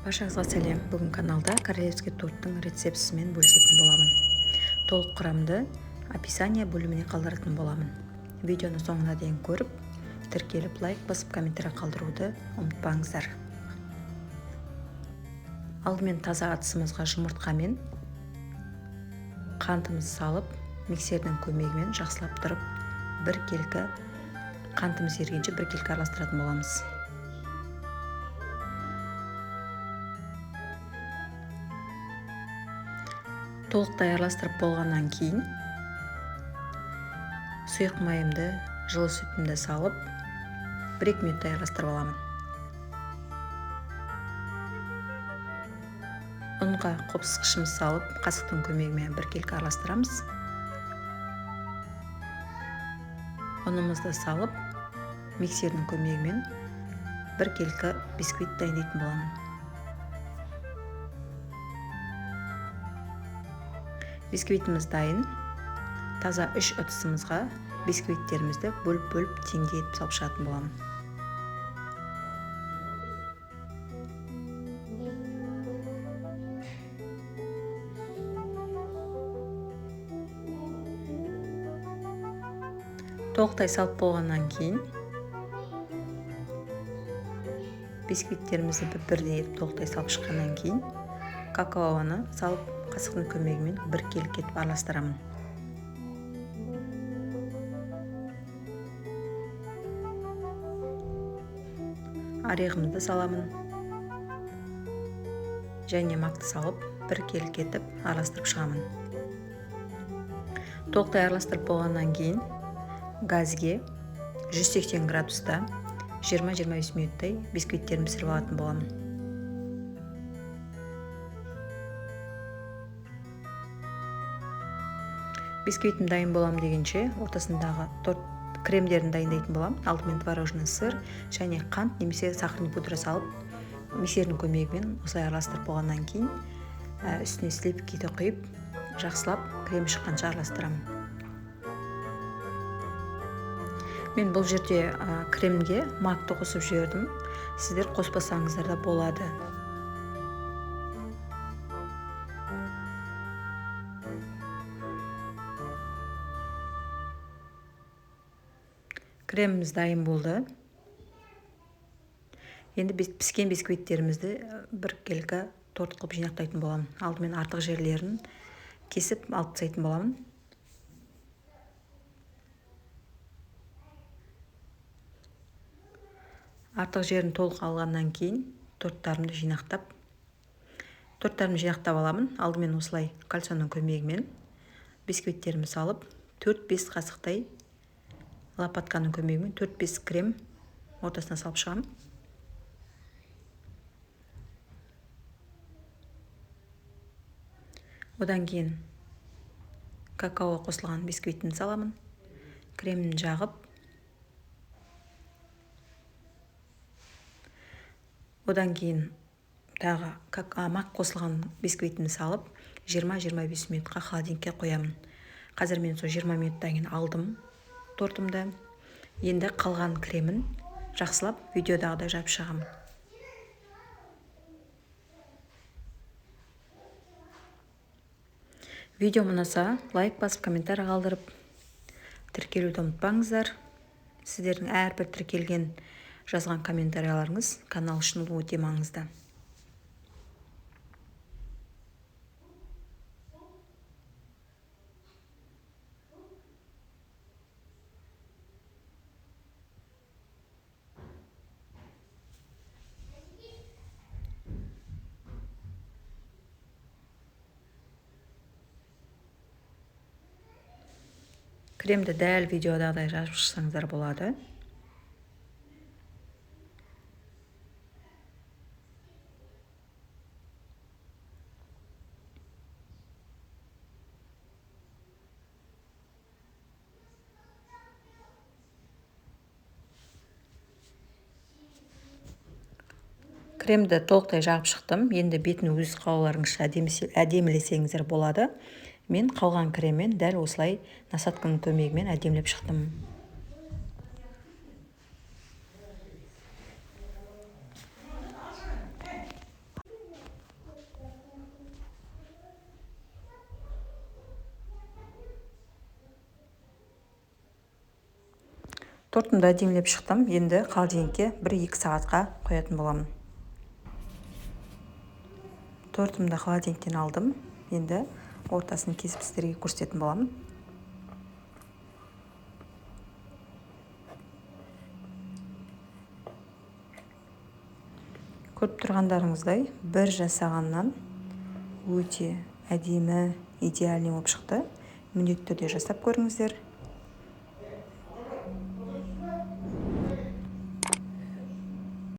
Баршаңызға сәлем. Бүгін каналда королевский торттың рецептісімен бөлісетін боламын. Толық құрамды описание бөліміне қалдыратын боламын. Видеоны соңына дейін көріп, тіркеліп, лайк басып, комментарий қалдыруды ұмытпаңыздар. Алдымен таза ыдысымызға жұмыртқа мен қантымызды салып, миксердің көмегімен жақсылап тұрып, бір келкі қантымыз ергенше бір келкі араластыратын боламыз. Толықтай араластырып болғаннан кейін сұйық майымды, жылы сүтімді салып, 1-2 минуттай араластырып аламын. Ұнға қопсытқышымызды салып, қасықтың көмегімен бір келкі араластырамыз. Ұнымызды салып, миксердің көмегімен бір келкі бисквит дайындайтын боламын. Бисквитіміз дайын. Таза 3 ыдысымызға бисквиттерімізді бөліп-бөліп теңге етіп салып шығатын боламын. Толықтай салып болғаннан кейін бисквиттерімізді бір-бірден етіп толықтай салып шыққаннан кейін какаоны салып қасықтың көмегімен бір келкі етіп араластырамын. Орехымызды саламын және макты салып бір келкі етіп араластырып шығамын. Толықтай араластырып болғаннан кейін газге 180 градуста 20-25 минуттай бисквиттерін пісіріп алатын боламын. Бисквитім дайын болам дегенше ортасындағы торт кремдерін дайындайтын боламын. Алдымен творожный сыр және қант немесе сахарный пудра салып, миксердің көмегімен осылай араластырып болғаннан кейін үстіне сливкиді құйып, жақсылап крем шыққанша араластырамын. Мен бұл жерде кремге макты қосып жібердім. Сіздер қоспасаңыздар да болады. Креміміз дайын болды. Енді піскен бисквиттерімізді бір келкі торт қылып жинақтайтын боламын. Алдымен артық жерлерін кесіп алып тастайтын боламын. Артық жерін толық алғаннан кейін торттарымды жинақтап аламын. Алдымен осылай кальсонның көмегімен бисквиттерімді салып, 4-5 қасықтай лопатканың көмегімен 4-5 крем ортасына салып шығамын. Одан кейін какао қосылған бисквитін саламын. Кремін жағып, одан кейін тағы мак қосылған бисквитін салып, 20-25 минутқа холодильникке қоямын. Қазір мен сол 20 минуттан кейін алдым тортымды. Енді қалған кремін жақсылап видеодағыдай жап шығамын. Видео ұнаса лайк басып, комментарий қалдырып, тіркелуді ұмытпаңыздар. Сіздердің әрбір тіркелген жазған комментарияларыңыз канал үшін өте маңызды. Кремді дәл видеодағыдай жазып шықсаңыздар болады. Кремді толықтай жағып шықтым. Енді бетін өз қалауларыңызша әдемілесеңіздер болады. Мен қалған креммен дәл осылай насадканың көмегімен әдемілеп шықтым. Тортымды әдемілеп шықтым. Енді холодильникке 1-2 сағатқа қоятын боламын. Тортымды холодильниктен алдым. Енді ортасын кесіп сіздерге көрсететін боламын. Көріп тұрғандарыңыздай, бір жасағаннан өте әдемі, идеальный болып шықты. Міндетті түрде жасап көріңіздер.